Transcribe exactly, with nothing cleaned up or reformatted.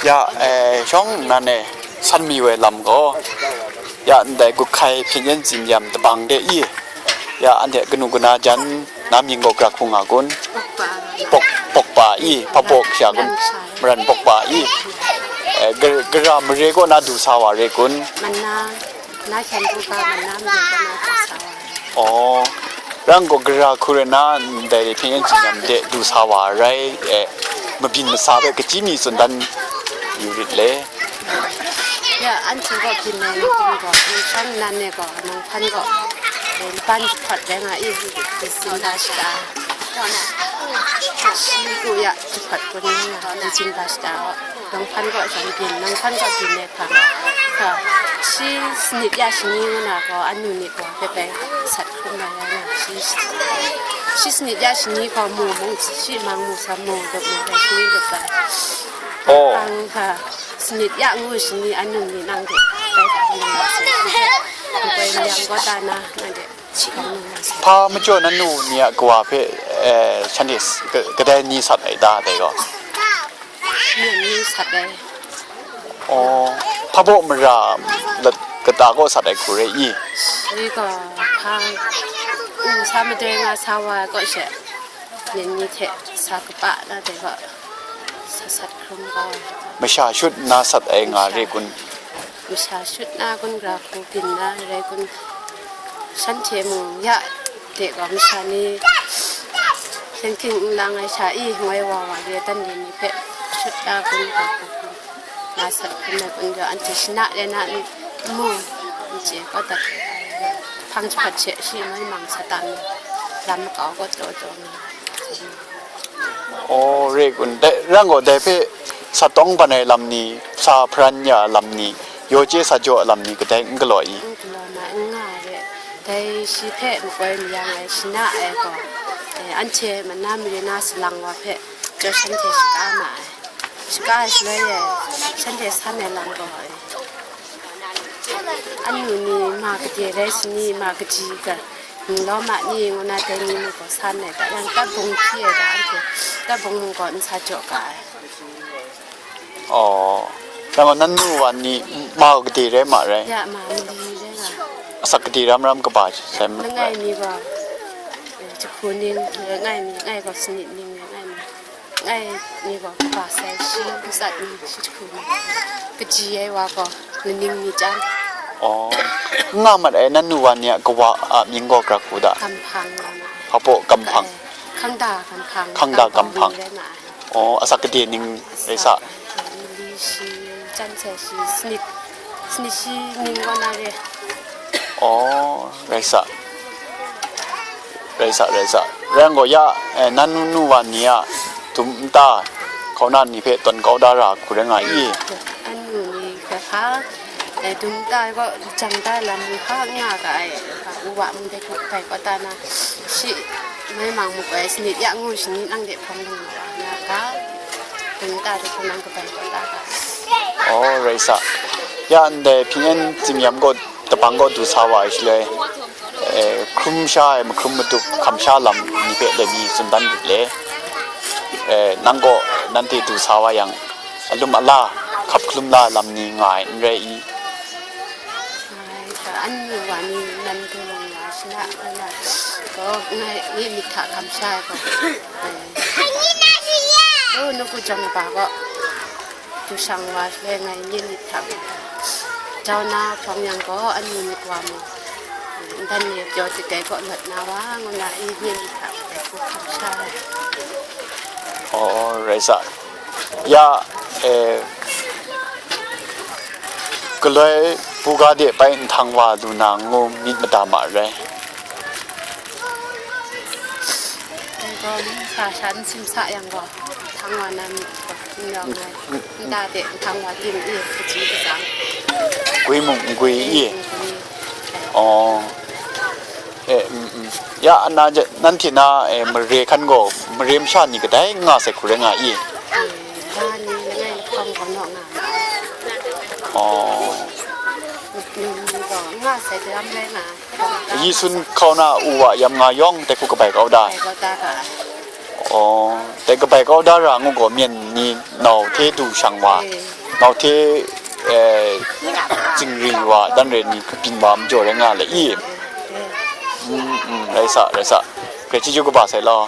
Ya, eh, shawng nnan e san mi wai lam gaw, ya, ndai gukhai hpyen yen tsin yam tabang de i, ya, anhte kanu kana jan na mying gaw gara hku nga kun? Pawk, pawk pa i, hpa pawk sha kun? Maran pawk pa i, eh, gar-, gara mare kaw na du sa wa re kun? Mana, na hkyen hku ga mana mare kaw na du sa wa. Aw, rang gaw gara hku re na, ndai hpyen yen tsin yam de du sa wa rai, eh, mabyin masa hpe kaji mi tsun dan yu rit le? Ya, anhte gaw byin ai ni gaw, nshawng nnan e gaw, nang hpan gaw, eh, laban jahpawt rai nga i, di tsin da shada. Shi gaw ya jahpawt kun nga, di tsin da shada. Nang hpan gaw shawng byin, nang hpan gaw byin ai hpang. Ka, shi sanit ya shani ngu na gaw, anu ni gaw, bai bai sat hkrum na ya na, shi, shi sanit ya shani gaw, mu mung, shi mang mu, sam mu, lup mu, bai shani lup bai. Oh. Hpang ka, sanit ya ngu shani, anu ni nang de, bai hpang na ma se, bai myang gaw ta na, nang de, shi hpang na ma se. Hpa majaw na nu ni a kawa hpe, eh, shanhte s-, ka-, kadai ni sat ai ta, dai gaw? Myen ni sat ai. Oh, hpa baw mara lat kata kaw sat ai hku rai i? Shi gaw hpa, u sa madai nga sa wa ai kaw she, myen ni hte sa kapa na dai gaw, sa sat hkrum kau ai. Masha shut nna sat ai nga re kun? Masha shut na kun, gara hku byin na rai kun, shanhte mung ya de gaw, masha ni hkying hkying n lang ai sha i, ngoi wa wa re dan re ni hpe shut da kun, gara hku byin na sat hkrum ai kun gaw, anhte shana rai na n mu, n chye kau dat ai. Hpang jahpawt she shi mai mang sa ta mi, lam makau gaw taw taw mi. Aw, re kun. Dai, rang gaw, dai hpe sa tawng ban ai lam ni, sa hparan ya ai lam ni, yaw chye sa jaw ai lam ni, kadai n galaw i? N galaw ma, n nga ai re. Dai shi hpe makoi mayang ai, shana ai gaw, eh, anhte mana mare na salang wa hpe, jaw shanhte shaka ma ai. Shaka ai shaloi e, shanhte san ai lam gaw, eh, anu ni ma gade rai shani, ma kaji ga, ninglaw ma ni ngu na dai ni mung gaw san ai, da yang tabung hpyi ai, da anhte tabung mung gaw n sa jaw ga ai. Aw, nang gaw nan nu wa ni ma gade rai ma rai? Ya, ma mali rai nga. Asak gade ram ram kaba sai ma? Langai mi gaw, eh, jahku ning, langai mi, langai gaw sanit ning, langai mi. Langai mi gaw kaba sai, shi matsat ni, shi jahku ni, kaji ai wa gaw, laning ni chyam. Aw, n nga mat ai, nan nu wa ni a kawa a mying gaw gara hku da? Kamhpang nga ma ai. Hpa baw kamhpang? Eh, Hkangda Kamhpang. Hkangda Kamhpang. Kamhpang rai ma ai. Aw, asak gade ning rai sa? Asak gade ni shi, jan sai shi, sanit, sanit shi ning kaw na re. Aw, rai sa. Rai sa, rai sa. Rai yang gaw ya, eh, nan nu wa ni a dum nta, hkauna ni hpe tawn kau da ra hku rai nga i? Anu ni hpe hpa, eh, dum nta gaw jang da lam ni hpa n nga ga ai, hpa, u wa mung de hku bai kau ta na, shi mai mang makoi sanit ya ngu shani nang de hpawng lu na ga, dum nta de hku nang kabai kau ta ga. Aw, rai sa. Ya ndai hpyen tsim yam gaw, Tabang gaw du sa wa ai shaloi, eh, hkrum sha ai mahkrum madup hkam sha lam ni hpe dai mi tsun dan rit le. Eh, nang gaw nanhte du sa wa yang, alum ala, hkap hkalum la lam ni nga ai n rai i? Ngai hta, anhte wa ni nan du nga shana, ngai gaw, ngai, ngai myit hta hkam sha ai gaw, eh, lu, nawku jawng kaba gaw, du shang wa shaloi ngai nye myit hta jau na hprawng yang gaw, anu myit wa mung, ndan ni pyaw tit ai kaw lawt na wa, ngu na i nye myit hta hku hkam sha ai. Aw, rai sa. Ya, eh, galoi buga de bai nhtang wa lu na ngu myit mada ma rai. Ninggaw ni sa sha n simsa yang gaw, htang wa na myit gaw, n rawng ai, nta de htang wa tim i, kaji katsang. Gwi mung n gwi i? N gwi. Aw. E, mm, mm. Ya, ana ja, nanhte na, e, mare hkan gaw, mare masha ni kadai n nga sai hku rai nga i? E, la ni langai lahkawng gaw naw nga ma ai. Aw. Myit ni gaw n nga sai daram rai nga ai. Yi sun hkauna u wa yam nga yawng dai hku kabai kau da? Kabai kau da ga ai. Aw, dai kabai kau da ra ngu gaw, myen ni nau hte du shang wa, nau hte, eh, zingri wa, dan re ni kabyin wa majaw rai nga le i? Mm, mm, rai sa, rai sa. Grai chyeju kaba sai law.